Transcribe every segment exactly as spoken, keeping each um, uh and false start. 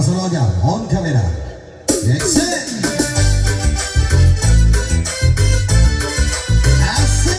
Solo aja, on kamera. Action. Asik.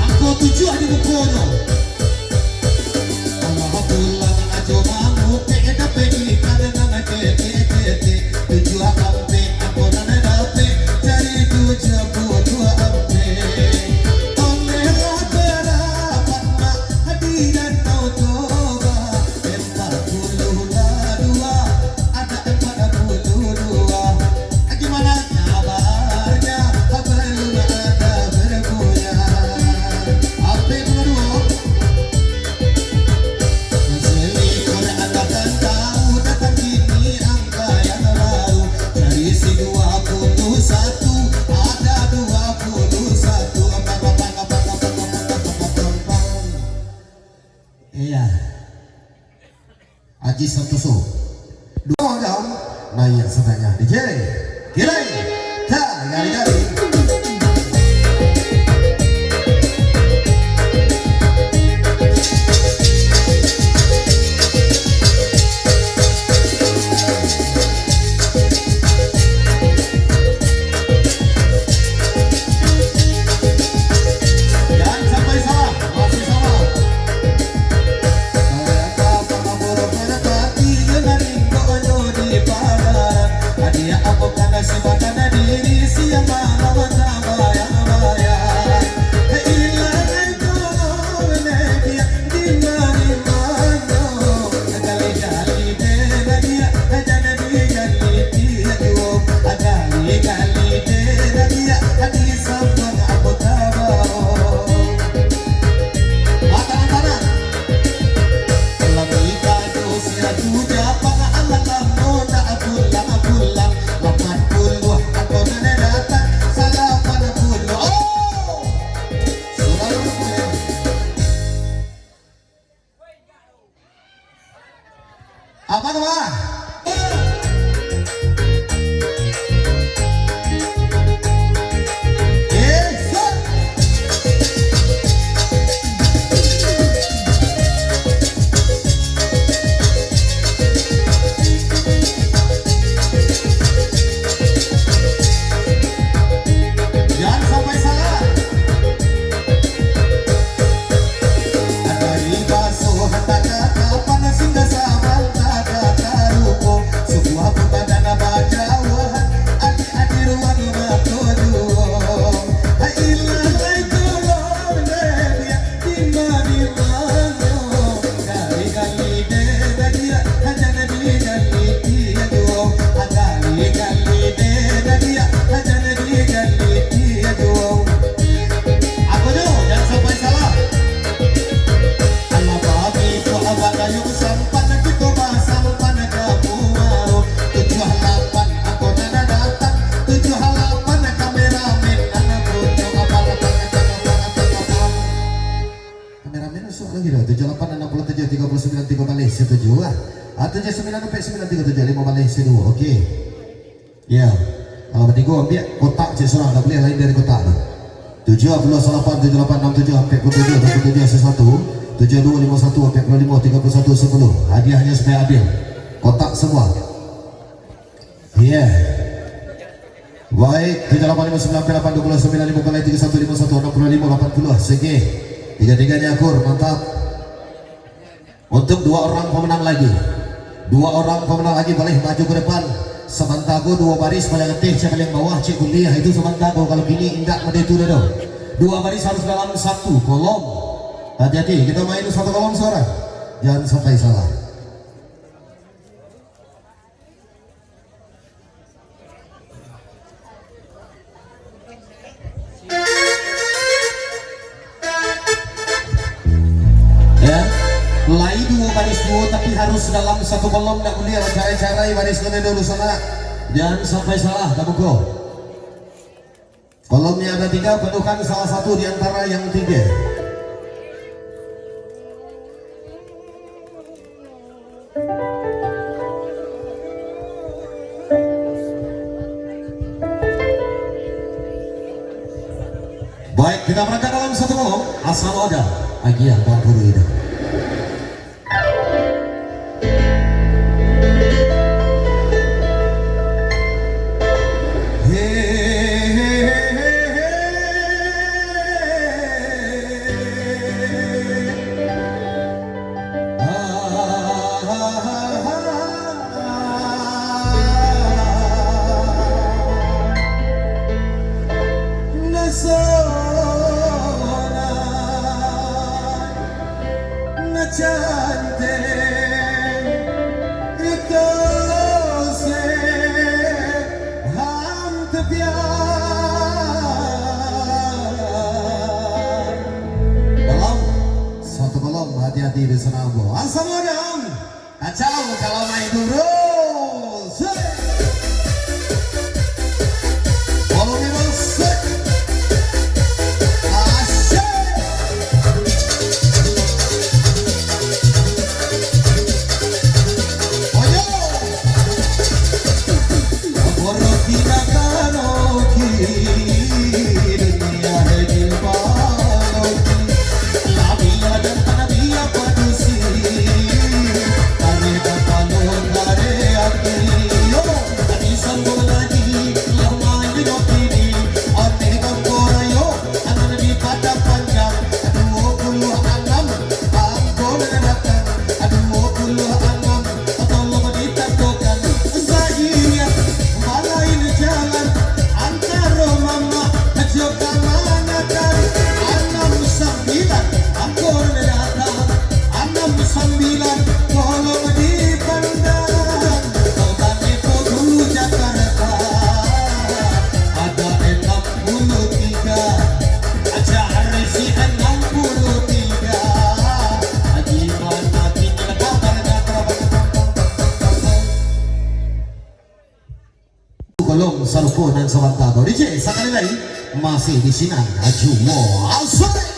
Angko tujuah di mukonyo. Alah pulang ajo mangupek, dapek ikan nan ketek-ketek. Tujuah ampek angko nan dapek, cari tujuah puluah ampek. Olehlah barapat mak di Danau Toba. Ampek puluah dua, ada ampek puluah dua. Gimana kabarnya? Balum ada bergoyang. Ampek puluah dua. Selikur angkatan tahu datang kini angka yang baru. Dari si dua puluh satu, ada dua puluh satu. Iya. Aji Santoso. Duo jam, naiak satangah D J. Kirai. Ta, gari-gari. Jan sampai salah, masih sama. Sayang ka pangabur parapati, yo nan ingkok nyo di padaran. Hadiah apo kana si bakana diri, siang malam Lagi dah, tujuh lapan anam puluh tujuh tiga puluh sembilan tiga baleh satuju lah. Ah, tujuh sembilan ampek sembilan tiga tujuh limo baleh saduo. Okey. Ya. Kalau batigo, ambiak kotak cek surang, dak buliah lain dari kotak tu. Tujuh puluh lapan, tujuh lapan anam tujuh ampek puluh tujuh dua puluh tujuh satu, tujuh dua limo satu ampek puluh limo tiga puluh satu sepuluh. Hadiahnyo supayo adil. Kotak semua. Ya. Baik, tujuh lapan lima sembilan lapan dua puluh sembilan lima baleh tiga satu lima satu anam puluh lima lapan puluh. Sige. Tiga-tiganya akur, mantap. Untuk dua orang pemenang lagi. Dua orang pemenang lagi boleh maju ke depan. Sabanta ko duo baris paling ateh, cek paling bawah, cek buliah itu sabanta ko. Kalau kini indak mode tu doh. Dua baris harus dalam satu kolom. Hati-hati, kita main satu kolom suara. Jangan sampai salah. Ya, lai duo baris duo, tapi harus dalam satu kolom, ndak buliah bacarai-carai baris ko dulu, sanak. Jangan sampai salah, tabuko. Kolomnya ada tiga, penuhkan salah satu di antara yang tiga. Baik, kita berangkat dalam satu kolom. Asal ada agiah Bang Guru itu. Nan cantik itu se ham tebiak. Kolom, satu kolom, hati-hati di sana, bro. Assalamualaikum. Kacau kalau main dulu. Set. Follow me, bro. Set. Asik. Oyo. Tolong ditantukan, sairing balain jalan antaro mamak jo kamanakan. Anam sambilan angko nan datang, anam sambilan tolong dipandang. Kota Depok dulu Jakarta, ada enam puluh tiga, acara si enam puluh tiga. Haji Manakin lepas pada kolom sarupo nan sabanta ko. D J, sakali lai, masih di sinan, Ajuwo. Asik.